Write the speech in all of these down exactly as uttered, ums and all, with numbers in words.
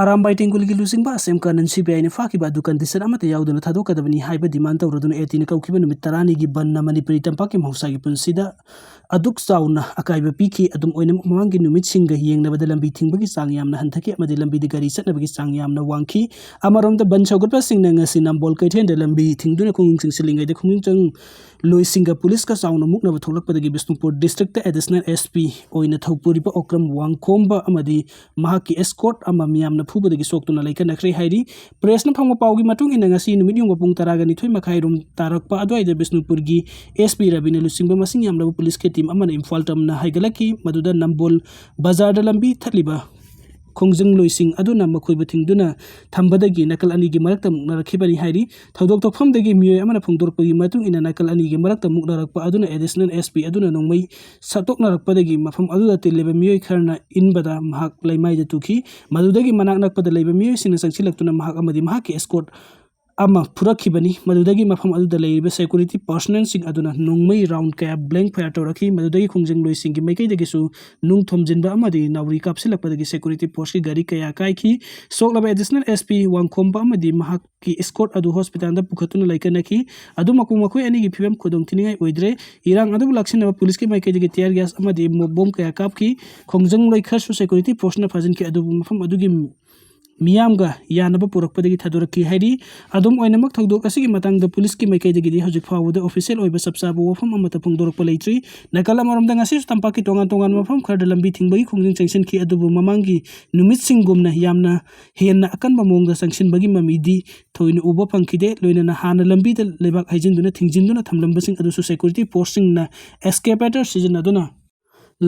ꯑꯔꯥꯝꯕꯥꯏ ꯇꯦꯡꯒꯨꯜꯒꯤ ꯂꯨꯆꯤꯡꯕ ꯑꯁꯦꯝ ꯀꯥꯅꯟ ꯁꯤ ꯕꯤ ꯑꯥꯏꯅ ꯐꯥꯈꯤꯕ ꯑꯗꯨ ꯀꯟꯗꯤꯁꯟ ꯑꯃꯠꯇ ꯌꯥꯎꯗꯅ ꯊꯥꯗꯣꯛꯀꯗꯕꯅꯤ ꯍꯥꯏꯕ ꯗꯤꯃꯥꯟ ꯇꯧꯔꯗꯨꯅ ꯑꯦ ꯇꯤꯅ ꯀꯧꯈꯤꯕ ꯅꯨꯃꯤꯠ ꯇꯔꯥꯅꯤꯒꯤ ꯕꯟꯅ ꯃꯅꯤꯄꯨꯔꯤ ꯇꯝꯄꯥꯛꯀꯤ ꯃꯍꯧꯁꯥꯒꯤ ꯄꯨꯟꯁꯤꯗ ꯑꯗꯨꯛ ꯆꯥꯎꯅ ꯑꯀꯥꯏꯕ ꯄꯤꯈꯤ꯫ ꯑꯗꯨꯝ ꯑꯣꯏꯅꯃꯛ, ꯃꯃꯥꯡꯒꯤ ꯅꯨꯃꯤꯠꯁꯤꯡꯒ ꯌꯦꯡꯅꯕꯗ ꯂꯝꯕꯤ ꯊꯤꯡꯕꯒꯤ ꯆꯥꯡ ꯌꯥꯝꯅ ꯍꯟꯊꯈꯤ ꯑꯃꯗꯤ ꯂꯝꯕꯤꯗ ꯒꯥꯔꯤ ꯆꯠꯅꯕꯒꯤ ꯆꯥꯡ ꯌꯥꯝꯅ ꯋꯥꯡꯈꯤ꯫ ꯑꯃꯔꯣꯝꯗ, ꯕꯟ ꯁꯧꯒꯠꯄꯁꯤꯡꯅ ꯉꯁꯤ ꯅꯝꯕꯣꯜ ꯀꯩꯊꯦꯜꯗ ꯂꯝꯕꯤ ꯊꯤꯡꯗꯨꯅ ꯈꯣꯡꯖꯪ ꯆꯪꯁꯤꯜꯂꯤꯉꯩꯗ ꯈꯣꯡꯖꯪ ꯂꯣꯏꯁꯤꯡꯒ ꯄꯨꯂꯤꯁꯀ ꯆꯥꯎꯅ ꯃꯨꯛꯅꯕ ꯊꯣꯛꯂꯛꯄꯗꯒꯤ Bishnupur district additional S P ꯑꯣꯏꯅ ꯊꯧꯄꯨꯔꯤꯕ ꯑꯣꯀ꯭ꯔꯝ ꯋꯥꯡꯈꯣꯝꯕ ꯑꯃꯗꯤ ꯃꯍꯥꯛꯀꯤ ꯑꯦꯁꯀꯣꯔꯠ ꯑꯃ ꯃꯤꯌꯥꯝꯅ ꯐꯨꯕꯗꯒꯤ ꯁꯣꯛꯇꯨꯅ ꯂꯩꯈꯠꯅꯈ꯭ꯔꯦ ꯍꯥꯏꯔꯤ꯫ ꯄ꯭ꯔꯦꯁꯅ ꯐꯪꯕ ꯄꯥꯎꯒꯤ ꯃꯇꯨꯡ ꯏꯟꯅ, ꯉꯁꯤ ꯅꯨꯃꯤꯠ ꯌꯨꯡꯕ ꯄꯨꯡ ꯇꯔꯥꯒ ꯅꯤꯊꯣꯏ ꯃꯈꯥꯏꯔꯣꯝ ꯇꯥꯔꯛꯄ ꯑꯗꯨꯋꯥꯏꯗ ꯕꯤꯁꯅꯨꯄꯨꯔꯒꯤ ꯑꯦꯁ ꯄꯤ ꯔꯕꯤꯅ ꯂꯨꯆꯤꯡꯕ ꯃꯁꯤꯡ ꯌꯥꯝꯂꯕ ꯄꯨꯂꯤꯁꯀꯤ ꯇꯤꯝ ꯑꯃꯅ ꯏꯝꯐꯥꯜ ꯇꯝꯅ ꯍꯥꯏꯒꯠꯂꯛꯈꯤ꯫ ꯃꯗꯨꯗ ꯅꯝꯕꯣꯜ ꯕꯖꯥꯔꯗ ꯂꯝꯕꯤ ꯊꯠꯂꯤꯕ ꯈꯣꯡꯖꯪꯂꯣꯏꯁꯤꯡ ꯑꯗꯨꯅ ꯃꯈꯣꯏꯕꯨ ꯊꯤꯡꯗꯨꯅ ꯊꯝꯕꯗꯒꯤ ꯅꯥꯀꯜ ꯑꯅꯤꯒꯤ ꯃꯔꯛꯇ ꯃꯨꯛꯅꯔꯛꯈꯤꯕꯅꯤ ꯍꯥꯏꯔꯤ꯫ ꯊꯧꯗꯣꯛ ꯊꯣꯛꯐꯝꯗꯒꯤ ꯃꯤꯑꯣꯏ ꯑꯃꯅ ꯐꯣꯡꯗꯣꯔꯛꯄꯒꯤ ꯃꯇꯨꯡ ꯏꯟꯅ, ꯅꯥꯀꯜ ꯑꯅꯤꯒꯤ ꯃꯔꯛꯇ ꯃꯨꯛꯅꯔꯛꯄ ꯑꯗꯨꯅ ꯑꯦꯗꯤꯁꯅꯦꯜ ꯑꯦꯁ ꯄꯤ ꯑꯗꯨꯅ ꯅꯣꯡꯃꯩ ꯁꯠꯇꯣꯛꯅꯔꯛꯄꯗꯒꯤ ꯃꯐꯝ ꯑꯗꯨꯗ ꯇꯤꯜꯂꯤꯕ ꯃꯤꯑꯣꯏ ꯈꯔꯅ ꯏꯟꯕꯗ ꯃꯍꯥꯛ ꯂꯩꯃꯥꯏꯗ ꯇꯨꯈꯤ꯫ ꯃꯗꯨꯗꯒꯤ ꯃꯅꯥꯛ ꯅꯛꯄꯗ ꯂꯩꯕ ꯃꯤꯑꯣꯏꯁꯤꯡꯅ ꯆꯪꯁꯤꯜꯂꯛꯇꯨꯅ ꯃꯍꯥꯛ ꯑꯃꯗꯤ ꯃꯍꯥꯛꯀꯤ ꯑꯦꯁꯀꯣꯔꯠ ꯑꯃ ꯐꯨꯔꯛꯈꯤꯕꯅꯤ꯫ ꯃꯗꯨꯗꯒꯤ ꯃꯐꯝ ꯑꯗꯨꯗ ꯂꯩꯔꯤꯕ ꯁꯦꯀ꯭ꯌꯨꯔꯤꯇꯤ ꯄꯥꯔꯁꯣꯅꯦꯜꯁꯤꯡ ꯑꯗꯨꯅ ꯅꯣꯡꯃꯩ ꯔꯥꯎꯟ ꯀꯌꯥ ꯕ꯭ꯂꯦꯡ ꯐꯥꯌꯔ ꯇꯧꯔꯛꯈꯤ꯫ ꯃꯗꯨꯗꯒꯤ ꯈꯣꯡꯖꯪꯂꯣꯏꯁꯤꯡꯒꯤ ꯃꯥꯏꯀꯩꯗꯒꯤꯁꯨ ꯅꯨꯡ ꯊꯣꯝꯖꯤꯟꯕ ꯑꯃꯗꯤ ꯅꯥꯎꯔꯤ ꯀꯥꯞꯁꯤꯜꯂꯛꯄꯗꯒꯤ ꯁꯦꯀ꯭ꯌꯨꯔꯤꯇꯤ ꯐꯣꯔꯁꯀꯤ ꯒꯥꯔꯤ ꯀꯌꯥ ꯀꯥꯏꯈꯤ꯫ ꯁꯣꯛꯂꯕ ꯑꯦꯗꯤꯁꯅꯦꯜ ꯑꯦꯁ ꯄꯤ ꯋꯥꯡꯈꯣꯝꯕ ꯑꯃꯗꯤ ꯃꯍꯥꯛꯀꯤ ꯑꯦꯁꯀꯣꯔꯠ ꯑꯗꯨ ꯍꯣꯁꯄꯤꯇꯥꯜꯗ ꯄꯨꯈꯠꯇꯨꯅ ꯂꯩꯈꯠꯅꯈꯤ꯫ ꯑꯗꯨꯃꯛꯄꯨ ꯃꯈꯣꯏ ꯑꯅꯤꯒꯤ ꯐꯤꯕꯝ ꯈꯨꯗꯣꯡꯊꯤꯅꯤꯡꯉꯥꯏ ꯑꯣꯏꯗ꯭ꯔꯦ꯫ ꯏꯔꯥꯡ ꯑꯗꯨꯕꯨ ꯂꯥꯛꯁꯤꯟꯅꯕ ꯄꯨꯂꯤꯁꯀꯤ ꯃꯥꯏꯀꯩꯗꯒꯤ ꯇꯤꯌꯔ ꯒ꯭ꯌꯥꯁ ꯑꯃꯗꯤ ꯃꯣ-, ꯕꯣꯝ ꯀꯌꯥ ꯀꯥꯞꯈꯤ꯫ ꯈꯣꯡꯖꯪꯂꯣꯏ ꯈꯔꯁꯨ ꯁꯦꯀ꯭ꯌꯨꯔꯤꯇꯤ ꯐꯣꯔꯁꯅ ꯐꯥꯖꯤꯟꯈꯤ꯫ ꯑꯗꯨꯕꯨ ꯃꯐꯝ ꯑꯗꯨꯒꯤ ꯃꯤꯌꯥꯝꯒ ꯌꯥꯅꯕ ꯄꯨꯔꯛꯄꯗꯒꯤ ꯊꯥꯗꯣꯔꯛꯈꯤ ꯍꯥꯏꯔꯤ꯫ ꯑꯗꯨꯝ ꯑꯣꯏꯅꯃꯛ, ꯊꯧꯗꯣꯛ ꯑꯁꯤꯒꯤ ꯃꯇꯥꯡꯗ ꯄꯨꯂꯤꯁꯀꯤ ꯃꯥꯏꯀꯩꯗꯒꯤꯗꯤ ꯍꯧꯖꯤꯛ ꯐꯥꯎꯕꯗ ꯑꯣꯐꯤꯁꯤꯌꯦꯜ ꯑꯣꯏꯕ ꯆꯞ ꯆꯥꯕ ꯋꯥꯐꯝ ꯑꯃꯠꯇ ꯐꯣꯡꯗꯣꯔꯛꯄ ꯂꯩꯇ꯭ꯔꯤ꯫ ꯅꯥꯀꯜ ꯑꯃꯔꯣꯝꯗ, ꯉꯁꯤꯁꯨ ꯇꯝꯄꯥꯛꯀꯤ ꯇꯣꯉꯥꯟ ꯇꯣꯉꯥꯟꯕ ꯃꯐꯝ ꯈꯔꯗ ꯂꯝꯕꯤ ꯊꯤꯡꯕꯒꯤ ꯈꯣꯡꯖꯪ ꯆꯪꯁꯤꯟꯈꯤ, ꯑꯗꯨꯕꯨ ꯃꯃꯥꯡꯒꯤ ꯅꯨꯃꯤꯠꯁꯤꯡꯒꯨꯝꯅ ꯌꯥꯝꯅ ꯍꯦꯟꯅ ꯑꯀꯟꯕ ꯃꯑꯣꯡꯗ ꯆꯪꯁꯤꯟꯕꯒꯤ ꯃꯃꯤꯗꯤ ꯊꯣꯏꯅ ꯎꯕ ꯐꯪꯈꯤꯗꯦ꯫ ꯂꯣꯏꯅꯅ ꯍꯥꯟꯅ ꯂꯝꯕꯤꯗ ꯂꯩꯕꯥꯛ ꯍꯩꯖꯤꯟꯗꯨꯅ ꯊꯤꯡꯖꯤꯟꯗꯨꯅ ꯊꯝꯂꯝꯕꯁꯤꯡ ꯑꯗꯨꯁꯨ ꯁꯦꯀ꯭ꯌꯨꯔꯤꯇꯤ ꯐꯣꯔꯁꯁꯤꯡꯅ ꯑꯦꯛꯁꯀꯦꯚꯦꯇꯔ ꯁꯤꯖꯤꯟꯅꯗꯨꯅ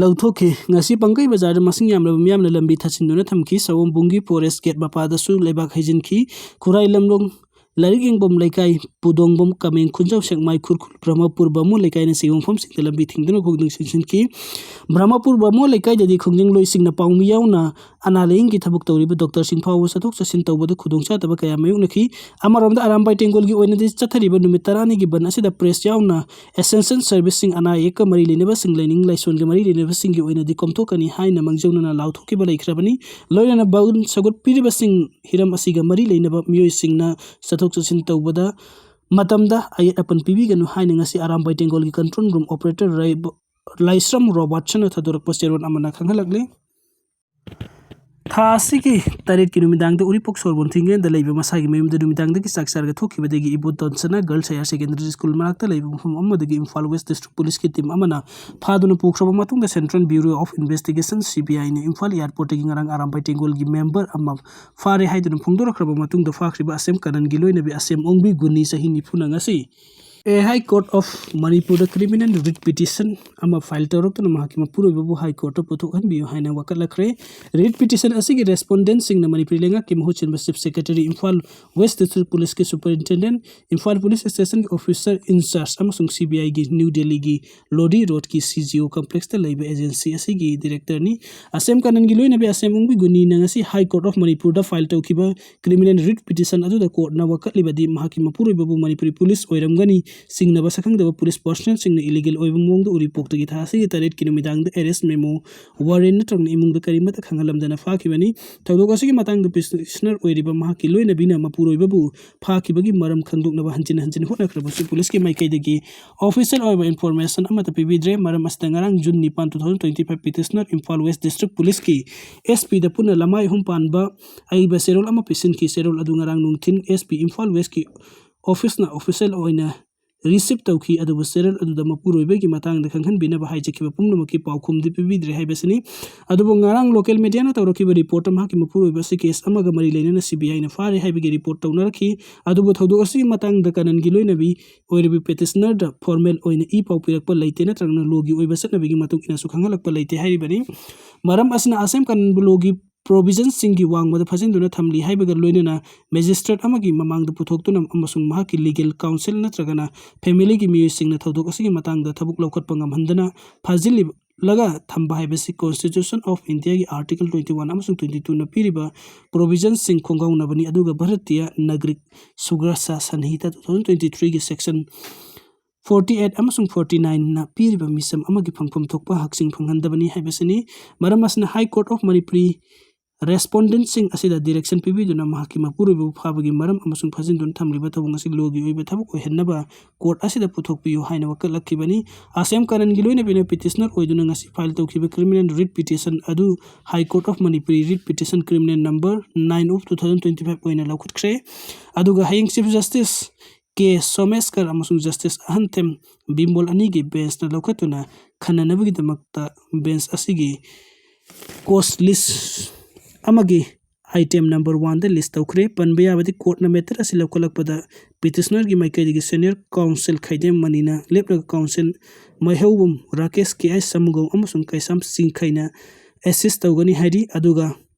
ꯂꯧꯊꯣꯛꯈꯤ꯫ ꯉꯁꯤ ꯄꯪꯀꯩ ꯕꯖꯥꯔꯗ ꯃꯁꯤꯡ ꯌꯥꯝꯂꯕ ꯃꯤꯌꯥꯝꯅ ꯂꯝꯕꯤ ꯊꯠꯆꯤꯟꯗꯨꯅ ꯊꯝꯈꯤ꯫ ꯁꯑꯣꯝꯕꯨꯡꯒꯤ ꯐꯣꯔꯦꯁ ꯒꯦꯠ ꯃꯄꯥꯗꯁꯨ ꯂꯩꯕꯥꯛ ꯍꯩꯖꯤꯟꯈꯤ꯫ ꯈꯨꯔꯥꯏ ꯂꯝꯂꯣꯡ ꯂꯥꯏꯔꯤꯛ ꯌꯦꯡꯐꯝ ꯂꯩꯀꯥꯏ, ꯄꯨꯗꯣꯡꯕꯝ, ꯀꯃꯦꯡ ꯈꯨꯟꯖꯥꯎ, ꯁꯦꯛꯃꯥꯏ, ꯈꯨꯔꯈꯨꯜ, ꯕ꯭ꯔꯍꯃꯄꯨꯔ ꯕꯥꯃꯣꯟ ꯂꯩꯀꯥꯏꯅꯆꯤꯡꯕ ꯃꯐꯝꯁꯤꯡꯗ ꯂꯝꯕꯤ ꯊꯤꯡꯗꯨꯅ ꯈꯣꯡꯖꯪ ꯆꯪꯁꯤꯟꯈꯤ꯫ ꯕ꯭ꯔꯍꯃꯄꯨꯔ ꯕꯥꯃꯣꯟ ꯂꯩꯀꯥꯏꯗꯗꯤ ꯈꯣꯡꯖꯪꯂꯣꯏꯁꯤꯡꯅ ꯄꯥꯎꯃꯤ ꯌꯥꯎꯅ ꯑꯅꯥ ꯂꯥꯏꯌꯦꯡꯒꯤ ꯊꯕꯛ ꯇꯧꯔꯤꯕ ꯗꯣꯛꯇꯔꯁꯤꯡ ꯐꯥꯎꯕ ꯆꯠꯊꯣꯛ ꯆꯠꯁꯤꯟ ꯇꯧꯕꯗ ꯈꯨꯗꯣꯡꯆꯥꯗꯕ ꯀꯌꯥ ꯃꯥꯌꯣꯛꯅꯈꯤ꯫ ꯑꯃꯔꯣꯝꯗ ꯑꯔꯥꯝꯕꯥꯏ ꯇꯦꯡꯒꯣꯜꯒꯤ ꯑꯣꯏꯅꯗꯤ ꯆꯠꯊꯔꯤꯕ ꯅꯨꯃꯤꯠ ꯇꯔꯥꯅꯤꯒꯤ ꯕꯟ ꯑꯁꯤꯗ ꯄ꯭ꯔꯦꯁ ꯌꯥꯎꯅ ꯑꯦꯁꯦꯟꯁꯤꯌꯦꯜ ꯁꯔꯚꯤꯁꯁꯤꯡ, ꯑꯅꯥ ꯑꯌꯦꯛꯀ ꯃꯔꯤ ꯂꯩꯅꯕꯁꯤꯡ, ꯂꯥꯏꯅꯤꯡ ꯂꯥꯏꯁꯣꯟꯒ ꯃꯔꯤ ꯂꯩꯅꯕꯁꯤꯡꯒꯤ ꯑꯣꯏꯅꯗꯤ ꯀꯣꯝꯊꯣꯛꯀꯅꯤ ꯍꯥꯏꯅ ꯃꯥꯡꯖꯧꯅꯅ ꯂꯥꯎꯊꯣꯛꯈꯤꯕ ꯂꯩꯈ꯭ꯔꯕꯅꯤ꯫ ꯂꯣꯏꯅꯅ ꯕꯟ ꯁꯧꯒꯠꯄꯤꯔꯤꯕꯁꯤꯡ ꯍꯤꯔꯝ ꯑꯁꯤꯒ ꯃꯔꯤ ꯂꯩꯅꯕ ꯃꯤꯑꯣꯏꯁꯤꯡꯅ ꯆꯠꯊꯣꯛ ꯆꯠꯁꯤꯟ ꯇꯧꯕꯗ ꯃꯇꯝꯗ ꯑꯌꯦꯠ ꯑꯄꯟ ꯄꯤꯕꯤꯒꯅꯨ ꯍꯥꯏꯅ ꯉꯁꯤ ꯑꯔꯥꯝꯕꯥꯏ ꯇꯦꯡꯒꯣꯜꯒꯤ ꯀꯟꯇ꯭ꯔꯣꯜ ꯔꯨꯝ ꯑꯣꯄꯔꯦꯇꯔ ꯔꯥꯏ-, ꯂꯥꯏꯁ꯭ꯔꯝ ꯔꯣꯕꯥꯔꯠꯁꯟꯅ ꯊꯥꯗꯣꯔꯛꯄ ꯆꯦꯔꯣꯜ ꯑꯃꯅ ꯈꯪꯍꯜꯂꯛꯂꯤ꯫ ꯊꯥ ꯑꯁꯤꯒꯤ ꯇꯔꯦꯠꯀꯤ ꯅꯨꯃꯤꯗꯥꯡꯗ ꯎꯔꯤꯄꯣꯛ ꯁꯣꯔꯕꯣꯟ ꯊꯤꯡꯒꯦꯟꯗ ꯂꯩꯕ ꯃꯁꯥꯒꯤ ꯃꯌꯨꯝꯗ ꯅꯨꯃꯤꯗꯥꯡꯗꯒꯤ ꯆꯥꯛ ꯆꯥꯔꯒ ꯊꯣꯛꯈꯤꯕꯗꯒꯤ ꯏꯕꯣꯇꯣꯟ ꯁꯅꯥ ꯒꯔꯜꯁ ꯍꯥꯌꯔ ꯁꯦꯀꯦꯟꯗꯔꯤ ꯁ꯭ꯀꯨꯜ ꯃꯅꯥꯛꯇ ꯂꯩꯕ ꯃꯐꯝ ꯑꯃꯗꯒꯤ ꯏꯝꯐꯥꯜ ꯋꯦꯁ ꯗꯤꯁꯇ꯭ꯔꯤꯛ ꯄꯨꯂꯤꯁꯀꯤ ꯇꯤꯝ ꯑꯃꯅ ꯐꯥꯗꯨꯅ ꯄꯨꯈ꯭ꯔꯕ ꯃꯇꯨꯡꯗ central bureau of investigation, C B ꯑꯥꯏꯅ ꯏꯝꯐꯥꯜ ꯑꯦꯌꯥꯔꯄꯣꯔꯠꯇꯒꯤ ꯉꯔꯥꯡ ꯑꯔꯥꯝꯕꯥꯏ ꯇꯦꯡꯒꯣꯜꯒꯤ ꯃꯦꯝꯕꯔ ꯑꯃ ꯐꯥꯔꯦ ꯍꯥꯏꯗꯨꯅ ꯐꯣꯡꯗꯣꯔꯛꯈ꯭ꯔꯕ ꯃꯇꯨꯡꯗ ꯐꯥꯈ꯭ꯔꯤꯕ ꯑꯁꯦꯝ ꯀꯅꯟꯒꯤ ꯂꯣꯏꯅꯕꯤ ꯑꯁꯦꯝ ꯑꯣꯡꯕꯤ ꯒꯨꯅꯤ ꯆꯍꯤ ꯅꯤꯐꯨꯅ ꯉꯁꯤ ꯑꯦ ꯍꯥꯏ ꯀꯣꯔꯠ ꯑꯣꯐ ꯃꯅꯤꯄꯨꯔꯗ ꯀ꯭ꯔꯤꯃꯤꯅꯦꯜ ꯔꯤꯠ ꯄꯤꯇꯤꯁꯟ ꯑꯃ ꯐꯥꯏꯜ ꯇꯧꯔꯛꯇꯨꯅ ꯃꯍꯥꯛꯀꯤ ꯃꯄꯨꯔꯣꯏꯕꯕꯨ ꯍꯥꯏ ꯀꯣꯔꯠꯇ ꯄꯨꯊꯣꯛꯍꯟꯕꯤꯌꯨ ꯍꯥꯏꯅ ꯋꯥꯀꯠꯂꯛꯈ꯭ꯔꯦ꯫ ꯔꯤꯠ ꯄꯤꯇꯤꯁꯟ ꯑꯁꯤꯒꯤ ꯔꯦꯁꯄꯣꯟꯗꯦꯟꯁꯤꯡꯅ ꯃꯅꯤꯄꯨꯔꯤ ꯂꯩꯉꯥꯛꯀꯤ ꯃꯍꯨꯠ ꯁꯤꯟꯕ chief secretary, Imphal west district ꯄꯨꯂꯤꯁꯀꯤ ꯁꯨꯄꯔꯏꯟꯇꯦꯟꯗꯦꯟ, ꯏꯝꯐꯥꯜ ꯄꯨꯂꯤꯁ ꯁ꯭ꯇꯦꯁꯟꯒꯤ ꯑꯣꯐꯤꯁꯔ ꯏꯟꯆꯥꯔꯖ ꯑꯃꯁꯨꯡ ꯁꯤ ꯕꯤ ꯑꯥꯏꯒꯤ ꯅ꯭ꯌꯨ ꯗꯦꯜꯂꯤꯒꯤ ꯂꯣꯗꯤ ꯔꯣꯗꯀꯤ ꯁꯤ ꯖꯤ ꯑꯣ ꯀꯝꯄ꯭ꯂꯦꯛꯁꯇ ꯂꯩꯕ ꯑꯦꯖꯦꯟꯁꯤ ꯑꯁꯤꯒꯤ ꯗꯤꯔꯦꯛꯇꯔꯅꯤ꯫ ꯑꯁꯦꯝ ꯀꯅꯟꯒꯤ ꯂꯣꯏꯅꯕꯤ ꯑꯁꯦꯝ ꯑꯣꯡꯕꯤ ꯒꯨꯅꯤꯅ ꯉꯁꯤ ꯍꯥꯏ ꯀꯣꯔꯠ ꯑꯣꯐ ꯃꯅꯤꯄꯨꯔꯗ ꯐꯥꯏꯜ ꯇꯧꯈꯤꯕ ꯀ꯭ꯔꯤꯃꯤꯅꯦꯜ ꯔꯤꯠ ꯄꯤꯇꯤꯁꯟ ꯑꯗꯨꯗ ꯀꯣꯔꯠꯅ ꯋꯥꯀꯠꯂꯤꯕꯗꯤ ꯃꯍꯥꯛꯀꯤ ꯃꯄꯨꯔꯣꯏꯕꯕꯨ ꯃꯅꯤꯄꯨꯔꯤ ꯄꯨꯂꯤꯁ ꯑꯣꯏꯔꯝꯒꯅꯤ ꯆꯤꯡꯅꯕ ꯁꯛꯈꯪꯗꯕ ꯄꯨꯂꯤꯁ ꯄꯔꯁꯅꯦꯜꯁꯤꯡꯅ ꯏꯂꯤꯒꯦꯜ ꯑꯣꯏꯕ ꯃꯑꯣꯡꯗ ꯎꯔꯤꯄꯣꯛꯇꯒꯤ ꯊꯥ ꯑꯁꯤꯒꯤ ꯇꯔꯦꯠꯀꯤ ꯅꯨꯃꯤꯗꯥꯡꯗ ꯑꯦꯔꯦꯁ ꯃꯦꯃꯣ, ꯋꯥꯔꯦꯟ ꯅꯠꯇ꯭ꯔꯒꯅ ꯏꯃꯨꯡꯗ ꯀꯔꯤꯃꯠꯇ ꯈꯪꯍꯜꯂꯝꯗꯅ ꯐꯥꯈꯤꯕꯅꯤ꯫ ꯊꯧꯗꯣꯛ ꯑꯁꯤꯒꯤ ꯃꯇꯥꯡꯗ ꯄꯤꯇꯤꯁꯅꯔ ꯑꯣꯏꯔꯤꯕ ꯃꯍꯥꯛꯀꯤ ꯂꯣꯏꯅꯕꯤꯅ ꯃꯄꯨꯔꯣꯏꯕꯕꯨ ꯐꯥꯈꯤꯕꯒꯤ ꯃꯔꯝ ꯈꯪꯗꯣꯛꯅꯕ ꯍꯟꯖꯤꯟ ꯍꯟꯖꯤꯟ ꯍꯣꯠꯅꯈ꯭ꯔꯕꯁꯨ ꯄꯨꯂꯤꯁꯀꯤ ꯃꯥꯏꯀꯩꯗꯒꯤ ꯑꯣꯐꯤꯁꯤꯌꯦꯜ ꯑꯣꯏꯕ ꯏꯟꯐꯣꯔꯃꯦꯁꯟ ꯑꯃꯠꯇ ꯄꯤꯕꯤꯗ꯭ꯔꯦ꯫ ꯃꯔꯝ ꯑꯁꯤꯅ ꯉꯔꯥꯡ ꯖꯨꯟ ꯅꯤꯄꯥꯟ, two thousand twenty five petitioner Imphal west district ꯄꯨꯂꯤꯁꯀꯤ ꯑꯦꯁ ꯄꯤꯗ ꯄꯨꯟꯅ ꯂꯃꯥꯏ ꯑꯍꯨꯝ ꯄꯥꯟꯕ ꯑꯏꯕ ꯆꯦꯔꯣꯜ ꯑꯃ ꯄꯤꯁꯤꯟꯈꯤ꯫ ꯆꯦꯔꯣꯜ ꯑꯗꯨ ꯉꯔꯥꯡ ꯅꯨꯡꯊꯤꯜ ꯑꯦꯁ ꯄꯤ ꯏꯝꯐꯥꯜ ꯋꯦꯁꯀꯤ ꯑꯣꯐꯤꯁꯅ ꯑꯣꯐꯤꯁꯤꯌꯦꯜ ꯑꯣꯏꯅ ꯔꯤꯁꯤꯞ ꯇꯧꯈꯤ, ꯑꯗꯨꯕꯨ ꯆꯦꯔꯣꯜ ꯑꯗꯨꯗ ꯃꯄꯨꯔꯣꯏꯕꯒꯤ ꯃꯇꯥꯡꯗ ꯈꯪꯍꯟꯕꯤꯅꯕ ꯍꯥꯏꯖꯈꯤꯕ ꯄꯨꯝꯅꯃꯛꯀꯤ ꯄꯥꯎꯈꯨꯝꯗꯤ ꯄꯤꯕꯤꯗ꯭ꯔꯦ ꯍꯥꯏꯕꯁꯤꯅꯤ꯫ ꯑꯗꯨꯕꯨ ꯉꯔꯥꯡ ꯂꯣꯀꯦꯜ ꯃꯤꯗꯤꯌꯥꯅ ꯇꯧꯔꯛꯈꯤꯕ ꯔꯤꯄꯣꯔꯠꯇ ꯃꯍꯥꯛꯀꯤ ꯃꯄꯨꯔꯣꯏꯕ ꯑꯁꯤ ꯀꯦꯁ ꯑꯃꯒ ꯃꯔꯤ ꯂꯩꯅꯅ ꯁꯤ ꯕꯤ ꯑꯥꯏꯅ ꯐꯥꯔꯦ ꯍꯥꯏꯕꯒꯤ ꯔꯤꯄꯣꯔꯠ ꯇꯧꯅꯔꯛꯈꯤ꯫ ꯑꯗꯨꯕꯨ ꯊꯧꯗꯣꯛ ꯑꯁꯤꯒꯤ ꯃꯇꯥꯡꯗ ꯀꯅꯟꯒꯤ ꯂꯣꯏꯅꯕꯤ ꯑꯣꯏꯔꯤꯕ ꯄꯦꯇꯤꯁꯅꯔꯗ ꯐꯣꯔꯃꯦꯜ ꯑꯣꯏꯅ ꯏ ꯄꯥꯎ ꯄꯤꯔꯛꯄ ꯂꯩꯇꯦ, ꯅꯠꯇ꯭ꯔꯒꯅ ꯂꯣꯒꯤ ꯑꯣꯏꯕ ꯆꯠꯅꯕꯤꯒꯤ ꯃꯇꯨꯡ ꯏꯟꯅꯁꯨ ꯈꯪꯍꯜꯂꯛꯄ ꯂꯩꯇꯦ ꯍꯥꯏꯔꯤꯕꯅꯤ꯫ ꯃꯔꯝ ꯑꯁꯤꯅ ꯑꯁꯦꯝ ꯀꯅꯟꯕꯨ ꯂꯣꯒꯤ ꯄ꯭ꯔꯣꯕꯤꯖꯟꯁꯤꯡꯒꯤ ꯋꯥꯡꯃꯗ ꯐꯥꯖꯤꯟꯗꯨꯅ ꯊꯝꯂꯤ ꯍꯥꯏꯕꯒ ꯂꯣꯏꯅꯅ ꯃꯦꯖꯤꯁꯇ꯭ꯔꯦꯠ ꯑꯃꯒꯤ ꯃꯃꯥꯡꯗ ꯄꯨꯊꯣꯛꯇꯨꯅ ꯑꯃꯁꯨꯡ ꯃꯍꯥꯛꯀꯤ ꯂꯤꯒꯦꯜ ꯀꯥꯎꯟꯁꯤꯜ ꯅꯠꯇ꯭ꯔꯒꯅ ꯐꯦꯃꯤꯂꯤꯒꯤ ꯃꯤꯑꯣꯏꯁꯤꯡꯅ ꯊꯧꯗꯣꯛ ꯑꯁꯤꯒꯤ ꯃꯇꯥꯡꯗ ꯊꯕꯛ ꯂꯧꯈꯠꯄ ꯉꯝꯍꯟꯗꯅ ꯐꯥꯖꯤꯜꯂꯒ ꯊꯝꯕ ꯍꯥꯏꯕꯁꯤ Constitution of India ꯒꯤ Article twenty one ꯑꯃꯁꯨꯡ twenty two ꯅ ꯄꯤꯔꯤꯕ ꯄ꯭ꯔꯣꯕꯤꯖꯟꯁꯤꯡ ꯈꯣꯡꯒꯥꯎꯅꯕꯅꯤ, ꯑꯗꯨꯒ ꯚꯥꯔꯠꯇꯤꯌ ꯅꯥꯒꯔꯤꯛ Suraksha ꯁꯟꯍꯤꯇꯥ two thousand twenty three ꯒꯤ section forty eight ꯑꯃꯁꯨꯡ forty nine ꯅ ꯄꯤꯔꯤꯕ ꯃꯤꯆꯝ ꯑꯃꯒꯤ ꯐꯪꯐꯝ ꯊꯣꯛꯄ ꯍꯛꯁꯤꯡ ꯐꯪꯍꯟꯗꯕꯅꯤ ꯍꯥꯏꯕꯁꯤꯅꯤ꯫ ꯃꯔꯝ ꯑꯁꯤꯅ High Court of Manipuri ꯔꯦꯁꯄꯣꯟꯗꯦꯟꯠꯁꯤꯡ ꯑꯁꯤꯗ ꯗꯤꯔꯦꯛꯁꯟ ꯄꯤꯕꯤꯗꯨꯅ ꯃꯍꯥꯛꯀꯤ ꯃꯄꯨꯔꯣꯏꯕꯕꯨ ꯐꯥꯕꯒꯤ ꯃꯔꯝ ꯑꯃꯁꯨꯡ ꯐꯥꯖꯤꯟꯗꯨꯅ ꯊꯝꯂꯤꯕ ꯊꯧꯑꯣꯡ ꯑꯁꯤ ꯂꯣꯒꯤ ꯑꯣꯏꯕ ꯊꯕꯛ ꯑꯣꯏꯍꯟꯅꯕ ꯀꯣꯔꯠ ꯑꯁꯤꯗ ꯄꯨꯊꯣꯛꯄꯤꯌꯨ ꯍꯥꯏꯅ ꯋꯥꯀꯠꯂꯛꯈꯤꯕꯅꯤ꯫ ꯑꯁꯦꯝ ꯀꯥꯅꯟꯒꯤ ꯂꯣꯏꯅꯕꯤꯅ ꯄꯤꯇꯤꯁꯅꯔ ꯑꯣꯏꯗꯨꯅ ꯉꯁꯤ ꯐꯥꯏꯜ ꯇꯧꯈꯤꯕ ꯀ꯭ꯔꯤꯃꯤꯅꯦꯜ ꯔꯤꯠ ꯄꯤꯇꯤꯁꯟ ꯑꯗꯨ High Court of Manipuri read petition criminal number nine of two thousand twenty five ꯑꯣꯏꯅ ꯂꯧꯈꯠꯈ꯭ꯔꯦ꯫ ꯑꯗꯨꯒ ꯍꯌꯦꯡ ꯆꯤꯐ ꯖꯁꯇꯤꯁ ꯀꯦ ꯁꯣꯃꯦꯁꯀꯔ ꯑꯃꯁꯨꯡ ꯖꯁꯇꯤꯁ ꯑꯍꯟꯊꯦꯝ ꯕꯤꯝꯕꯣꯜ ꯑꯅꯤꯒꯤ ꯕꯦꯟꯁꯅ ꯂꯧꯈꯠꯇꯨꯅ ꯈꯟꯅꯅꯕꯒꯤꯗꯃꯛꯇ ꯕꯦꯟꯁ ꯑꯁꯤꯒꯤ ꯀꯣꯁ ꯂꯤꯁ ꯑꯃꯒꯤ ꯑꯥꯏꯇꯦꯝ ꯅꯝꯕꯔ ꯋꯥꯟꯗ ꯂꯤꯁ ꯇꯧꯈ꯭ꯔꯦ꯫ ꯄꯟꯕ ꯌꯥꯕꯗꯤ ꯀꯣꯔꯠꯅ ꯃꯦꯇꯔ ꯑꯁꯤ ꯂꯧꯈꯠꯂꯛꯄꯗ ꯄꯤꯇꯤꯁꯅꯔꯒꯤ ꯃꯥꯏꯀꯩꯗꯒꯤ ꯁꯦꯅꯤꯌꯔ ꯀꯥꯎꯟꯁꯤꯜ ꯈꯩꯗꯦꯝ ꯃꯅꯤꯅ ꯂꯦꯞꯂꯒ ꯀꯥꯎꯟꯁꯤꯜ ꯃꯥꯏꯍꯧꯕꯝ ꯔꯥꯀꯦꯁ ꯀꯦ ꯑꯩꯆ ꯁꯃꯨꯒꯧ ꯑꯃꯁꯨꯡ ꯀꯩꯁꯥꯝ ꯆꯤꯡꯈꯩꯅ ꯑꯦꯁꯤꯁ ꯇꯧꯒꯅꯤ ꯍꯥꯏꯔꯤ꯫ ꯑꯗꯨꯒ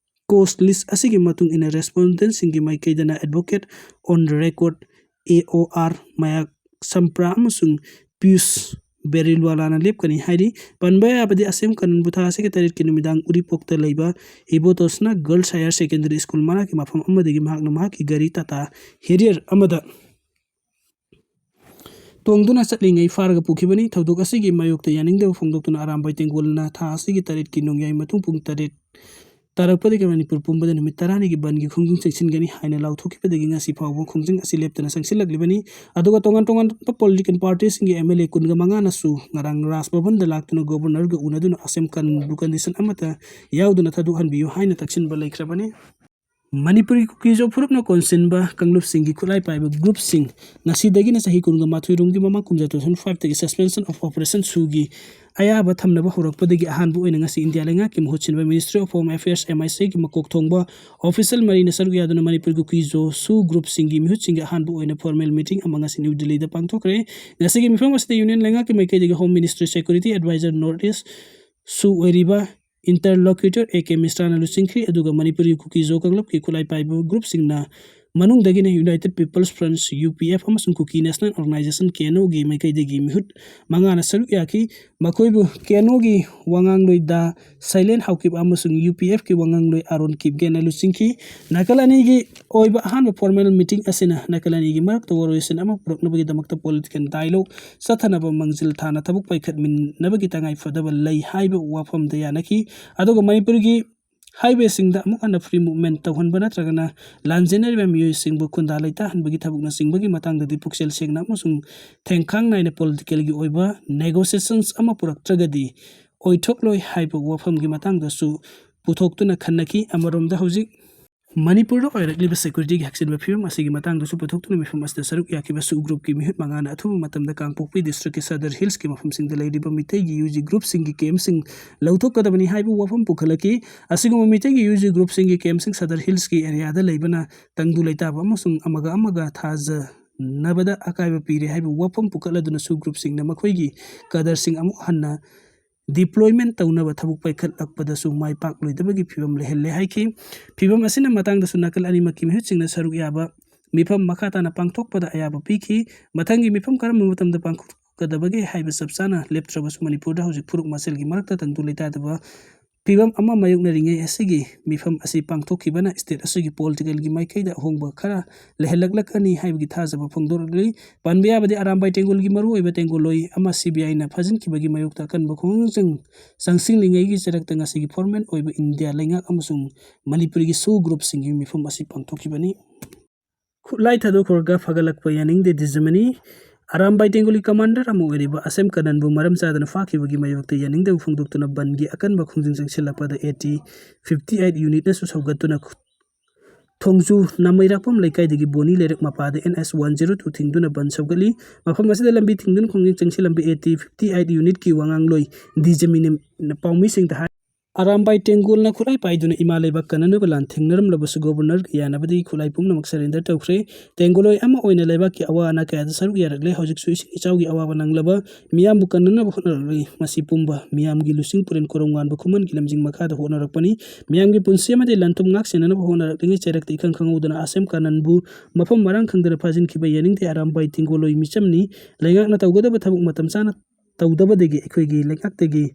ꯀꯣꯁ ꯂꯤꯁ ꯑꯁꯤꯒꯤ ꯃꯇꯨꯡ ꯏꯟꯅ ꯔꯦꯁꯄꯣꯟꯗꯦꯟꯠꯁꯤꯡꯒꯤ ꯃꯥꯏꯀꯩꯗꯅ ꯑꯦꯗꯚꯣꯀꯦꯠ ꯑꯣꯟ ꯔꯦꯀꯣꯔꯠ, ꯑꯦ ꯑꯣ ꯑꯥꯔ, ꯃꯌꯥꯛ ꯁꯝꯄ꯭ꯔꯥ ꯑꯃꯁꯨꯡ ꯄꯤꯌꯨꯁ ꯕꯦꯔꯤꯜꯋꯥꯂꯥꯅ ꯂꯦꯞꯀꯅꯤ ꯍꯥꯏꯔꯤ꯫ ꯄꯟꯕ ꯌꯥꯕꯗꯤ ꯑꯁꯦꯝ ꯀꯥꯅꯟꯕꯨ ꯊꯥ ꯑꯁꯤꯒꯤ ꯇꯔꯦꯠꯀꯤ ꯅꯨꯃꯤꯗꯥꯡ ꯎꯔꯤꯄꯣꯛꯇ ꯂꯩꯕ ꯏꯕꯣꯇꯣꯁꯅꯥ ꯒꯔꯜꯁ ꯍꯥꯌꯔ ꯁꯦꯀꯦꯟꯗꯔꯤ ꯁ꯭ꯀꯨꯜ ꯃꯅꯥꯛꯀꯤ ꯃꯐꯝ ꯑꯃꯗꯒꯤ ꯃꯍꯥꯛꯅ ꯃꯍꯥꯛꯀꯤ ꯒꯥꯔꯤ ꯇꯥꯇꯥ ꯍꯦꯔꯤꯌꯔ ꯑꯃꯗ ꯇꯣꯡꯗꯨꯅ ꯆꯠꯂꯤꯉꯩ ꯐꯥꯔꯒ ꯄꯨꯈꯤꯕꯅꯤ꯫ ꯊꯧꯗꯣꯛ ꯑꯁꯤꯒꯤ ꯃꯥꯌꯣꯛꯇ ꯌꯥꯅꯤꯡꯗꯕ ꯐꯣꯡꯗꯣꯛꯇꯨꯅ ꯑꯔꯥꯝꯕꯥꯏ ꯇꯦꯡꯒꯣꯜꯅ ꯊꯥ ꯑꯁꯤꯒꯤ ꯇꯔꯦꯠꯀꯤ ꯅꯣꯡꯌꯥꯏ ꯃꯇꯨꯡ ꯄꯨꯡ ꯇꯔꯦꯠ ꯇꯥꯔꯛꯄꯗꯒꯤ ꯃꯅꯤꯄꯨꯔ ꯄꯨꯝꯕꯗ ꯅꯨꯃꯤꯠ ꯇꯔꯥꯅꯤꯒꯤ ꯕꯟꯒꯤ ꯈꯣꯡꯖꯪ ꯆꯪꯁꯤꯟꯒꯅꯤ ꯍꯥꯏꯅ ꯂꯥꯎꯊꯣꯛꯈꯤꯕꯗꯒꯤ ꯉꯁꯤ ꯐꯥꯎꯕ ꯈꯣꯡꯖꯪ ꯑꯁꯤ ꯂꯦꯞꯇꯅ ꯆꯪꯁꯤꯜꯂꯛꯂꯤꯕꯅꯤ꯫ ꯑꯗꯨꯒ ꯇꯣꯉꯥꯟ ꯇꯣꯉꯥꯟꯕ ꯄꯣꯂꯤꯇꯤꯀꯦꯜ ꯄꯥꯔꯇꯤꯁꯤꯡꯒꯤ ꯑꯦꯝ ꯑꯦꯜ ꯑꯦ ꯀꯨꯟꯒ ꯃꯉꯥꯅꯁꯨ ꯉꯔꯥꯡ ꯔꯥꯖ ꯚꯕꯟꯗ ꯂꯥꯛꯇꯨꯅ ꯒꯣꯕꯔꯅꯔꯒ ꯎꯅꯗꯨꯅ ꯑꯁꯦꯝ ꯀꯥꯅꯟꯕꯨ ꯀꯟꯗꯤꯁꯟ ꯑꯃꯠꯇ ꯌꯥꯎꯗꯅ ꯊꯥꯗꯣꯛꯍꯟꯕꯤꯌꯨ ꯍꯥꯏꯅ ꯇꯛꯁꯤꯟꯕ ꯂꯩꯈ꯭ꯔꯕꯅꯤ꯫ ꯃꯅꯤꯄꯨꯔꯤ ꯀꯨꯀꯤꯖꯣ ꯐꯨꯔꯨꯞꯅ ꯀꯣꯟꯁꯤꯟꯕ ꯀꯥꯡꯂꯨꯞꯁꯤꯡꯒꯤ ꯈꯨꯠꯂꯥꯏ ꯄꯥꯏꯕ ꯒ꯭ꯔꯨꯞꯁꯤꯡ ꯉꯁꯤꯗꯒꯤꯅ ꯆꯍꯤ ꯀꯨꯟꯒ ꯃꯥꯊꯣꯏ ꯔꯣꯝꯒꯤ ꯃꯃꯥꯡ ꯀꯨꯝꯖꯥ two thousand five ꯇꯒꯤ Suspension of Operation ꯁꯨꯒꯤ ꯑꯌꯥꯕ ꯊꯝꯅꯕ ꯍꯧꯔꯛꯄꯗꯒꯤ ꯑꯍꯥꯟꯕ ꯑꯣꯏꯅ ꯉꯁꯤ ꯏꯟꯗꯤꯌꯥ ꯂꯩꯉꯥꯛꯀꯤ ꯃꯍꯨꯠ ꯁꯤꯟꯕ Ministry of Home Affairs, M I C ꯒꯤ ꯃꯀꯣꯛ ꯊꯣꯡꯕ ꯑꯣꯐꯤꯁꯤꯌꯦꯜ ꯃꯔꯤꯅ ꯁꯔꯨꯛ ꯌꯥꯗꯨꯅ ꯃꯅꯤꯄꯨꯔ ꯀꯨꯀꯤꯖꯣ ꯁꯨ ꯒ꯭ꯔꯨꯞꯁꯤꯡꯒꯤ ꯃꯤꯍꯨꯠꯁꯤꯡꯒꯤ ꯑꯍꯥꯟꯕ ꯑꯣꯏꯅ ꯐꯣꯔꯃꯦꯜ ꯃꯤꯇꯤꯡ ꯑꯃ ꯉꯁꯤ ꯅ꯭ꯌꯨ ꯗꯤꯜꯂꯤꯗ ꯄꯥꯡꯊꯣꯛꯈ꯭ꯔꯦ꯫ ꯉꯁꯤꯒꯤ ꯃꯤꯐꯝ ꯑꯁꯤꯗ ꯌꯨꯅꯤꯌꯟ ꯂꯩꯉꯥꯛꯀꯤ ꯃꯥꯏꯀꯩꯗꯒꯤ home ministry security adviser north east ꯁꯨ ꯑꯣꯏꯔꯤꯕ interlocutor A K Mishraꯅ ꯂꯨꯆꯤꯡꯈꯤ꯫ ꯑꯗꯨꯒ ꯃꯅꯤꯄꯨꯔꯒꯤ ꯀꯨꯀꯤ ꯖꯣ ꯀꯥꯡꯂꯨꯞꯀꯤ ꯈꯨꯠꯂꯥꯏ ꯄꯥꯏꯕ group ꯁꯤꯡꯅ ꯃꯅꯨꯡꯗꯒꯤꯅ United People's Front, U P F, ꯑꯃꯁꯨꯡ Kuki National Organization, K N O ꯒꯤ ꯃꯥꯏꯀꯩꯗꯒꯤ ꯃꯤꯍꯨꯠ ꯃꯉꯥꯅ ꯁꯔꯨꯛ ꯌꯥꯈꯤ꯫ ꯃꯈꯣꯏꯕꯨ K N O ꯒꯤ ꯋꯥꯉꯥꯡꯂꯣꯏ ꯗꯥ ꯁꯥꯏꯂꯦꯟ ꯍꯥꯎꯀꯤꯞ ꯑꯃꯁꯨꯡ U P F ꯀꯤ ꯋꯥꯉꯥꯡꯂꯣꯏ ꯑꯥꯔꯣꯟ ꯀꯤꯞꯒꯦꯟꯅ ꯂꯨꯆꯤꯡꯈꯤ꯫ ꯅꯥꯀꯜ ꯑꯅꯤꯒꯤ ꯑꯣꯏꯕ ꯑꯍꯥꯟꯕ formal meeting ꯑꯁꯤꯅ ꯅꯥꯀꯜ ꯑꯅꯤꯒꯤ ꯃꯔꯛꯇ ꯋꯥꯔꯣꯏꯁꯤꯟ ꯑꯃ ꯄꯨꯔꯛꯅꯕꯒꯤꯗꯃꯛꯇ political dialogue ꯆꯠꯊꯅꯕ ꯃꯥꯡꯖꯤꯜ ꯊꯥꯅ ꯊꯕꯛ ꯄꯥꯏꯈꯠꯃꯤꯟꯅꯕꯒꯤ ꯇꯉꯥꯏ ꯐꯗꯕ ꯂꯩ ꯍꯥꯏꯕ ꯋꯥꯐꯝꯗ ꯌꯥꯅꯈꯤ꯫ ꯑꯗꯨꯒ ꯃꯅꯤꯄꯨꯔꯒꯤ highway ꯁꯤꯡꯗ ꯑꯃꯨꯛ ꯍꯟꯅ free movement ꯇꯧꯍꯟꯕ ꯅꯠꯇ꯭ꯔꯒꯅ ꯂꯥꯟꯖꯦꯟꯅꯔꯤꯕ ꯃꯤꯑꯣꯏꯁꯤꯡꯕꯨ ꯈꯨꯟꯗꯥ ꯂꯩꯇꯥꯍꯟꯕꯒꯤ ꯊꯕꯛꯅꯆꯤꯡꯕꯒꯤ ꯃꯇꯥꯡꯗꯗꯤ ꯄꯨꯛꯆꯦꯜ ꯁꯦꯡꯅ ꯑꯃꯁꯨꯡ ꯊꯦꯡꯈꯥꯡ ꯅꯥꯏꯅ political ꯒꯤ ꯑꯣꯏꯕ negotiations ꯑꯃ ꯄꯨꯔꯛꯇ꯭ꯔꯒꯗꯤ ꯑꯣꯏꯊꯣꯛꯂꯣꯏ ꯍꯥꯏꯕ ꯋꯥꯐꯝꯒꯤ ꯃꯇꯥꯡꯗꯁꯨ ꯄꯨꯊꯣꯛꯇꯨꯅ ꯈꯟꯅꯈꯤ꯫ ꯑꯃꯔꯣꯝꯗ ꯍꯧꯖꯤꯛ ꯃꯅꯤꯄꯨꯔꯗ ꯑꯣꯏꯔꯛꯂꯤꯕ security ꯒꯤ ꯍꯛꯆꯤꯟꯕ ꯐꯤꯕꯝ ꯑꯁꯤꯒꯤ ꯃꯇꯥꯡꯗꯁꯨ ꯄꯨꯊꯣꯛꯇꯨꯅ ꯃꯤꯐꯝ ꯑꯁꯤꯗ ꯁꯔꯨꯛ ꯌꯥꯈꯤꯕ SoO group ꯀꯤ ꯃꯤꯍꯨꯠ ꯃꯉꯥꯅ ꯑꯊꯨꯕ ꯃꯇꯝꯗ ꯀꯥꯡꯄꯣꯛꯄꯤ district ꯀꯤ Sadar Hills ꯀꯤ ꯃꯐꯝꯁꯤꯡꯗ ꯂꯩꯔꯤꯕ ꯃꯤꯇꯩꯒꯤ U G group ꯁꯤꯡꯒꯤ camp ꯁꯤꯡ ꯂꯧꯊꯣꯛꯀꯗꯕꯅꯤ ꯍꯥꯏꯕ ꯋꯥꯐꯝ ꯄꯨꯈꯠꯂꯛꯈꯤ꯫ ꯑꯁꯤꯒꯨꯝꯕ ꯃꯤꯇꯩꯒꯤ U G group ꯁꯤꯡꯒꯤ camp ꯁꯤꯡ Sadar Hills ꯀꯤ area ꯗ ꯂꯩꯕꯅ ꯇꯪꯗꯨ ꯂꯩꯇꯥꯕ ꯑꯃꯁꯨꯡ ꯑꯃꯒ ꯑꯃꯒ ꯊꯥꯖꯅꯕꯗ ꯑꯀꯥꯏꯕ ꯄꯤꯔꯦ ꯍꯥꯏꯕ ꯋꯥꯐꯝ ꯄꯨꯈꯠꯂꯗꯨꯅ SoO group ꯁꯤꯡꯅ ꯃꯈꯣꯏꯒꯤ cadre ꯁꯤꯡ ꯑꯃꯨꯛ ꯍꯟꯅ deployment ꯇꯧꯅꯕ ꯊꯕꯛ ꯄꯥꯏꯈꯠꯂꯛꯄꯗꯁꯨ ꯃꯥꯏ ꯄꯥꯛꯂꯣꯏꯗꯕꯒꯤ ꯐꯤꯕꯝ ꯂꯩꯍꯜꯂꯦ ꯍꯥꯏꯈꯤ꯫ ꯐꯤꯕꯝ ꯑꯁꯤꯅ ꯃꯇꯥꯡꯗꯁꯨ ꯅꯥꯀꯜ ꯑꯅꯤꯃꯛꯀꯤ ꯃꯤꯍꯨꯠꯁꯤꯡꯅ ꯁꯔꯨꯛ ꯌꯥꯕ ꯃꯤꯐꯝ ꯃꯈꯥ ꯇꯥꯅ ꯄꯥꯡꯊꯣꯛꯄꯗ ꯑꯌꯥꯕ ꯄꯤꯈꯤ꯫ ꯃꯊꯪꯒꯤ ꯃꯤꯐꯝ ꯀꯔꯝꯕ ꯃꯇꯝꯗ ꯄꯥꯡꯊꯣꯛꯀꯗꯕꯒꯦ ꯍꯥꯏꯕ ꯆꯞ ꯆꯥꯅ ꯂꯦꯞꯇ꯭ꯔꯕꯁꯨ ꯃꯅꯤꯄꯨꯔꯗ ꯍꯧꯖꯤꯛ ꯐꯨꯔꯨꯞ ꯃꯁꯦꯜꯒꯤ ꯃꯔꯛꯇ ꯇꯪꯗꯨ ꯂꯩꯇꯥꯗꯕ ꯐꯤꯕꯝ ꯑꯃ ꯃꯥꯌꯣꯛꯅꯔꯤꯉꯩ ꯑꯁꯤꯒꯤ ꯃꯤꯐꯝ ꯑꯁꯤ ꯄꯥꯡꯊꯣꯛꯈꯤꯕꯅ state ꯑꯁꯤꯒꯤ political ꯒꯤ ꯃꯥꯏꯀꯩꯗ ꯑꯍꯣꯡꯕ ꯈꯔ ꯂꯩꯍꯜꯂꯛꯂꯛꯀꯅꯤ ꯍꯥꯏꯕꯒꯤ ꯊꯥꯖꯕ ꯐꯣꯡꯗꯣꯔꯛꯂꯤ꯫ ꯄꯟꯕ ꯌꯥꯕꯗꯤ ꯑꯔꯥꯝꯕꯥꯏ ꯇꯦꯡꯒꯣꯜꯒꯤ ꯃꯔꯨꯑꯣꯏꯕ ꯇꯦꯡꯒꯣꯜꯂꯣꯏ ꯑꯃ C B I ꯅ ꯐꯥꯖꯤꯟꯈꯤꯕꯒꯤ ꯃꯥꯌꯣꯛꯇ ꯑꯀꯟꯕ ꯈꯣꯡꯖꯪ ꯆꯪꯁꯤꯜꯂꯤꯉꯩꯒꯤ ꯆꯔꯛꯇ ꯉꯁꯤꯒꯤ formal ꯑꯣꯏꯕ ꯏꯟꯗꯤꯌꯥ ꯂꯩꯉꯥꯛ ꯑꯃꯁꯨꯡ ꯃꯅꯤꯄꯨꯔꯒꯤ SoO group ꯁꯤꯡꯒꯤ ꯃꯤꯐꯝ ꯑꯁꯤ ꯄꯥꯡꯊꯣꯛꯈꯤꯕꯅꯤ꯫ ꯈꯨꯠꯂꯥꯏ ꯊꯥꯗꯣꯛꯈ꯭ꯔꯒ ꯐꯒꯠꯂꯛꯄ ꯌꯥꯅꯤꯡꯗꯦ ꯗꯤꯖꯃꯅꯤ꯫ ꯑꯔꯥꯝꯕꯥꯏ ꯇꯦꯡꯒꯣꯜꯒꯤ commander ꯑꯃ ꯑꯣꯏꯔꯤꯕ ꯑꯁꯦꯝ ꯀꯅꯟꯕꯨ ꯃꯔꯝ ꯆꯥꯗꯅ ꯐꯥꯈꯤꯕꯒꯤ ꯃꯥꯌꯣꯛꯇ ꯌꯥꯅꯤꯡꯗꯕ ꯐꯣꯡꯗꯣꯛꯇꯨꯅ ꯕꯟꯒꯤ ꯑꯀꯟꯕ ꯈꯣꯡꯖꯪ ꯆꯪꯁꯤꯜꯂꯛꯄꯗ A T fifty eight unit ꯅꯁꯨ ꯁꯧꯒꯠꯇꯨꯅ ꯊꯣꯡꯖꯨ ꯅꯥꯃꯩꯔꯥꯛꯄꯝ ꯂꯩꯀꯥꯏꯗꯒꯤ ꯕꯣꯅꯤ ꯂꯩꯔꯛ ꯃꯄꯥꯗ N H one zero two ꯊꯤꯡꯗꯨꯅ ꯕꯟ ꯁꯧꯒꯠꯂꯤ꯫ ꯃꯐꯝ ꯑꯁꯤꯗ ꯂꯝꯕꯤ ꯊꯤꯡꯗꯨꯅ ꯈꯣꯡꯖꯪ ꯆꯪꯁꯤꯜꯂꯝꯕ A T fifty eight unit ꯀꯤ ꯋꯥꯉꯥꯡꯂꯣꯏ ꯗꯤꯖꯃꯤꯅ ꯄꯥꯎꯃꯤꯁꯤꯡꯗ ꯍꯥꯏ꯫ ꯑꯔꯥꯝꯕꯥꯏ ꯇꯦꯡꯒꯣꯜꯅ ꯈꯨꯠꯂꯥꯏ ꯄꯥꯏꯗꯨꯅ ꯏꯃꯥ ꯂꯩꯕꯥꯛ ꯀꯟꯅꯅꯕ ꯂꯥꯟ ꯊꯦꯡꯅꯔꯝꯂꯕꯁꯨ ꯒꯣꯕꯔꯅꯔꯒ ꯌꯥꯅꯕꯗꯒꯤ ꯈꯨꯠꯂꯥꯏ ꯄꯨꯝꯅꯃꯛ surrender ꯇꯧꯈ꯭ꯔꯦ꯫ ꯇꯦꯡꯒꯣꯜꯂꯣꯏ ꯑꯃ ꯑꯣꯏꯅ ꯂꯩꯕꯥꯛꯀꯤ ꯑꯋꯥ ꯑꯅꯥ ꯀꯌꯥꯗ ꯁꯔꯨꯛ ꯌꯥꯔꯛꯂꯦ꯫ ꯍꯧꯖꯤꯛꯁꯨ ꯏꯁꯤꯡ ꯏꯆꯥꯎꯒꯤ ꯑꯋꯥꯕ ꯅꯪꯂꯕ ꯃꯤꯌꯥꯝꯕꯨ ꯀꯟꯅꯅꯕ ꯍꯣꯠꯅꯔꯛꯂꯤ꯫ ꯃꯁꯤ ꯄꯨꯝꯕ ꯃꯤꯌꯥꯝꯒꯤ ꯂꯨꯆꯤꯡ ꯄꯨꯔꯦꯟ ꯀꯣꯔꯧꯉꯥꯟꯕ ꯈꯨꯃꯟꯒꯤ ꯂꯝꯖꯤꯡ ꯃꯈꯥꯗ ꯍꯣꯠꯅꯔꯛꯄꯅꯤ꯫ ꯃꯤꯌꯥꯝꯒꯤ ꯄꯨꯟꯁꯤ ꯑꯃꯗꯤ ꯂꯟ ꯊꯨꯝ ꯉꯥꯛ ꯁꯦꯟꯅꯅꯕ ꯍꯣꯠꯅꯔꯛꯂꯤꯉꯩ ꯆꯩꯔꯛꯇ ꯏꯈꯪ ꯈꯪꯍꯧꯗꯅ ꯑꯁꯦꯝ ꯀꯥꯅꯟꯕꯨ ꯃꯐꯝ ꯃꯔꯥꯡ ꯈꯪꯗꯅ ꯐꯥꯖꯤꯟꯈꯤꯕ ꯌꯥꯅꯤꯡꯗꯦ꯫ ꯑꯔꯥꯝꯕꯥꯏ ꯇꯦꯡꯒꯣꯜꯂꯣꯏ ꯃꯤꯆꯝꯅꯤ꯫ ꯂꯩꯉꯥꯛꯅ ꯇꯧꯒꯗꯕ ꯊꯕꯛ ꯃꯇꯝ ꯆꯥꯅ ꯇꯧꯗꯕꯗꯒꯤ ꯑꯩꯈꯣꯏꯒꯤ ꯂꯩꯉꯥꯛꯇꯒꯤ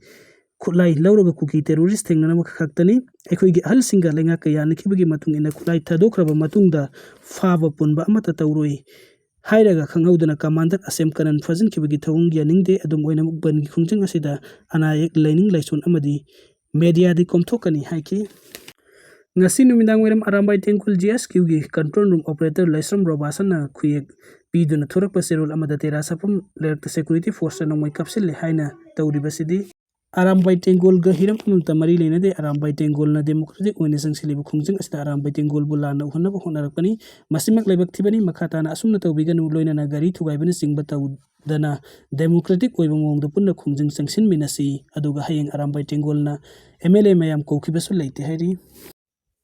ꯈꯨꯠꯂꯥꯏ ꯂꯧꯔꯒ ꯀꯨꯀꯤ terrorist ꯊꯦꯡꯅꯅꯕ ꯈꯛꯇꯅꯤ꯫ ꯑꯩꯈꯣꯏꯒꯤ ꯑꯍꯜꯁꯤꯡꯒ ꯂꯩꯉꯥꯛꯀ ꯌꯥꯅꯈꯤꯕꯒꯤ ꯃꯇꯨꯡ ꯏꯟꯅ ꯈꯨꯠꯂꯥꯏ ꯊꯥꯗꯣꯛꯈ꯭ꯔꯕ ꯃꯇꯨꯡꯗ ꯐꯥꯕ ꯄꯨꯟꯕ ꯑꯃꯠꯇ ꯇꯧꯔꯣꯏ ꯍꯥꯏꯔꯒ ꯈꯪꯍꯧꯗꯅ commander ꯑꯁꯦꯝ ꯀꯥꯅꯟ ꯐꯥꯖꯤꯟꯈꯤꯕꯒꯤ ꯊꯧꯑꯣꯡ ꯌꯥꯅꯤꯡꯗꯦ꯫ ꯑꯗꯨꯝ ꯑꯣꯏꯅꯃꯛ ꯕꯟꯒꯤ ꯈꯣꯡꯖꯪ ꯑꯁꯤꯗ ꯑꯅꯥ ꯑꯌꯦꯛ, ꯂꯥꯏꯅꯤꯡ ꯂꯥꯏꯁꯣꯟ ꯑꯃꯗꯤ mediaꯗꯤ ꯀꯣꯝꯊꯣꯛꯀꯅꯤ ꯍꯥꯏꯈꯤ꯫ ꯉꯁꯤ ꯅꯨꯃꯤꯗꯥꯡ ꯋꯥꯏꯔꯝ ꯑꯔꯥꯝꯕꯥꯏ ꯇꯦꯡꯒꯣꯜ GSQꯒꯤ control room operator ꯂꯥꯏꯁ꯭ꯔꯝ ꯔꯣꯕꯥꯁꯟꯅ ꯈꯨꯌꯦꯛ ꯄꯤꯗꯨꯅ ꯊꯣꯔꯛꯄ ꯆꯦꯔꯣꯜ ꯑꯃꯗ ꯇꯦꯔꯥ ꯁꯥꯐꯝ ꯂꯩꯔꯛꯇ security forceꯅ ꯅꯣꯡꯃꯩ ꯀꯥꯞꯁꯤꯜꯂꯦ ꯍꯥꯏꯅ ꯇꯧꯔꯤꯕꯁꯤꯗꯤ ꯑꯔꯥꯝꯕꯥꯏ ꯇꯦꯡꯒꯣꯜꯒ ꯍꯤꯔꯝ ꯑꯃꯠꯇ ꯃꯔꯤ ꯂꯩꯅꯗꯦ꯫ ꯑꯔꯥꯝꯕꯥꯏ ꯇꯦꯡꯒꯣꯜꯅ democratic ꯑꯣꯏꯅ ꯆꯪꯁꯤꯜꯂꯤꯕ ꯈꯣꯡꯖꯪ ꯑꯁꯤꯗ ꯑꯔꯥꯝꯕꯥꯏ ꯇꯦꯡꯒꯣꯜꯕꯨ ꯂꯥꯟꯅ ꯎꯍꯟꯅꯕ ꯍꯣꯠꯅꯔꯛꯄꯅꯤ꯫ ꯃꯁꯤꯃꯛ ꯂꯥꯏꯕꯛ ꯊꯤꯕꯅꯤ꯫ ꯃꯈꯥ ꯇꯥꯅ ꯑꯁꯨꯝꯅ ꯇꯧꯕꯤꯒꯅꯨ꯫ ꯂꯣꯏꯅꯅ ꯒꯥꯔꯤ ꯊꯨꯒꯥꯏꯕꯅꯆꯤꯡꯕ ꯇꯧꯗꯅ democratic ꯑꯣꯏꯕ ꯃꯑꯣꯡꯗ ꯄꯨꯟꯅ ꯈꯣꯡꯖꯪ ꯆꯪꯁꯤꯟꯃꯤꯟꯅꯁꯤ꯫ ꯑꯗꯨꯒ ꯍꯌꯦꯡ ꯑꯔꯥꯝꯕꯥꯏ ꯇꯦꯡꯒꯣꯜꯅ MLA ꯃꯌꯥꯝ ꯀꯧꯈꯤꯕꯁꯨ ꯂꯩꯇꯦ ꯍꯥꯏꯔꯤ꯫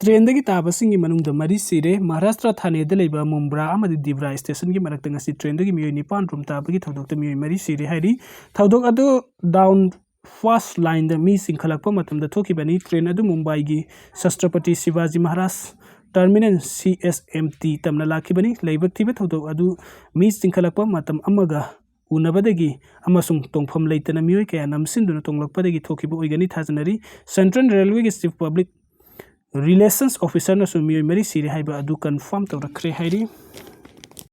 Trainꯗꯒꯤ ꯇꯥꯕꯁꯤꯡꯒꯤ ꯃꯅꯨꯡꯗ ꯃꯔꯤ ꯁꯤꯔꯦ꯫ ꯃꯍꯥꯔꯥꯁꯇ꯭ꯔ ꯊꯥꯅꯦꯗ ꯂꯩꯕ ꯃꯨꯝꯕ꯭ꯔꯥ ꯑꯃꯗꯤ ꯗꯤꯕ꯭ꯔꯥ stationꯒꯤ ꯃꯔꯛꯇ ꯉꯁꯤ trainꯗꯒꯤ ꯃꯤꯑꯣꯏ ꯅꯤꯄꯥꯟ ꯔꯨꯝ ꯇꯥꯕꯒꯤ ꯊꯧꯗꯣꯛꯇ ꯃꯤꯑꯣꯏ ꯃꯔꯤ ꯁꯤꯔꯦ ꯍꯥꯏꯔꯤ꯫ ꯊꯧꯗꯣꯛ ꯑꯗꯨ down first lineꯗ ꯃꯤ ꯆꯤꯡꯈꯠꯂꯛꯄ ꯃꯇꯝꯗ ꯊꯣꯛꯈꯤꯕꯅꯤ꯫ Train ꯑꯗꯨ ꯃꯨꯝꯕꯥꯏꯒꯤ ꯁꯇ꯭ꯔꯄꯇꯤ ꯁꯤꯕꯥꯖꯤ ꯃꯍꯥꯔꯥꯖ terminal CSMT ꯇꯝꯅ ꯂꯥꯛꯈꯤꯕꯅꯤ꯫ ꯂꯥꯏꯕꯛ ꯊꯤꯕ ꯊꯧꯗꯣꯛ ꯑꯗꯨ ꯃꯤ ꯆꯤꯡꯈꯠꯂꯛꯄ ꯃꯇꯝ ꯑꯃꯒ ꯎꯅꯕꯗꯒꯤ ꯑꯃꯁꯨꯡ ꯇꯣꯡꯐꯝ ꯂꯩꯇꯅ ꯃꯤꯑꯣꯏ ꯀꯌꯥ ꯅꯝꯁꯤꯟꯗꯨꯅ ꯇꯣꯡꯂꯛꯄꯗꯒꯤ ꯊꯣꯛꯈꯤꯕ ꯑꯣꯏꯒꯅꯤ ꯊꯥꯖꯅꯔꯤ꯫ Central Railwayꯒꯤ Chief Public Relations Officerꯅꯁꯨ ꯃꯤꯑꯣꯏ ꯃꯔꯤ ꯁꯤꯔꯦ ꯍꯥꯏꯕ ꯑꯗꯨ confirm ꯇꯧꯔꯛꯈ꯭ꯔꯦ ꯍꯥꯏꯔꯤ꯫